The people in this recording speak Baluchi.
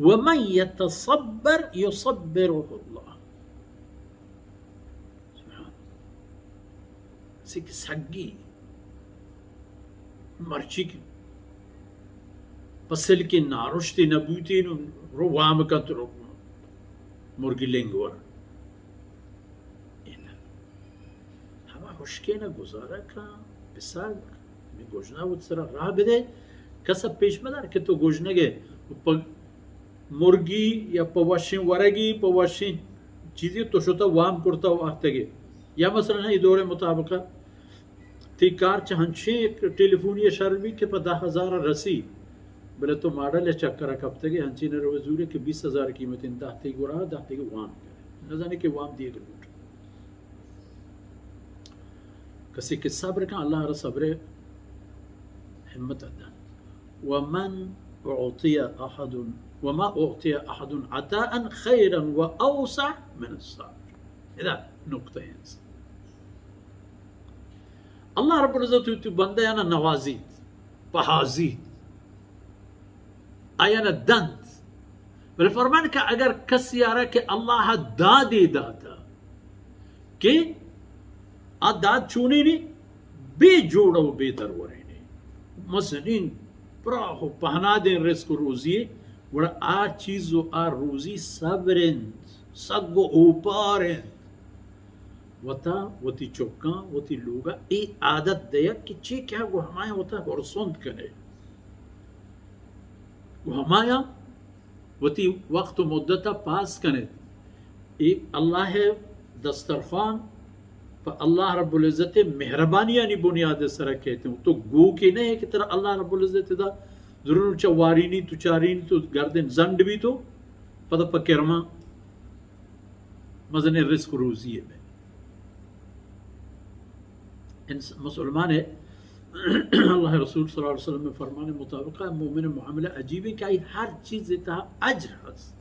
ومن يتصبر يصبره الله. سبحان. کسی کہ سگی مرچی کہ پہ سلکیں نارشتے نہ بوتین و رو وام کنت، رو مرگی لنگ ور. ہما ہشکین ء گزارہ کن، بساگ، ہمے گژنا وت سرا راہ بدے، کس ء پیش مدار کہ تو گژنگ ئے، پہ مرگی یا پہ وشیں ورگی، پہ وشیں چیزی تو شتہ وام کرتہ و آتکگے. یا مثلاً اے دور مطابق تئی کار چہ ہنچیں یک ٹیلیفونی ء شر بیت کہ پہ دہ ہزار ء رسی، بلے تو ماڈل ء چکر ء کپتگے، ہنچیں نہ روے زورے کہ بیست ہزار قیمت انت، دہ تئی گورا، دہ تئی وام کرے. نہ زانے کہ وام دیگ لوٹ. کسی کہ صبر کن، اللہ را صبر ہمت دن. ومن اعطی احد، وما اعطی احد عطاء خیرا و اوسع من الصبر. ادا نقطہ انت. اللہ رب العزت وتی بندیانا نوازیت، پہازیت، آیانا دنت. بلے فرمان کہ اگر کسی آرا کہ اللہ دادے داتا کہ آ داد چونی نی، بے جوڑ و بے درورے نی، مزنین پراہ و پہنادیں رزق و روزی، گڑا آ چیز و آ روزی صبر انت، سگ و اوپار انت. وتا، وتی چکاں، وتی لوگا اے عادت دیگ کہ چے کہ گو ہمایاں وتا ہرسند کنے، گو ہمایاں وتی وقت و مدتا پاس کنے. اے اللہ دسترخوان پہ اللہ رب العزت مہربانیانی بنیاد سر کہتے ہیں. تو گو کہ نہیں کہ ترا اللہ رب العزت دا درون چا وارینی تو چارینی تو گردن زنڈ بی تو پدا پہ کرما مزنیں رزق و روزی ئے بہ. انس-، مسلمان ئے، اللہ رسول صلی اللہ علیہ وسلم فرمان مطابق مومن معاملہ عجیب ہے کہ آئی ہر چیز تہا اجر ہست.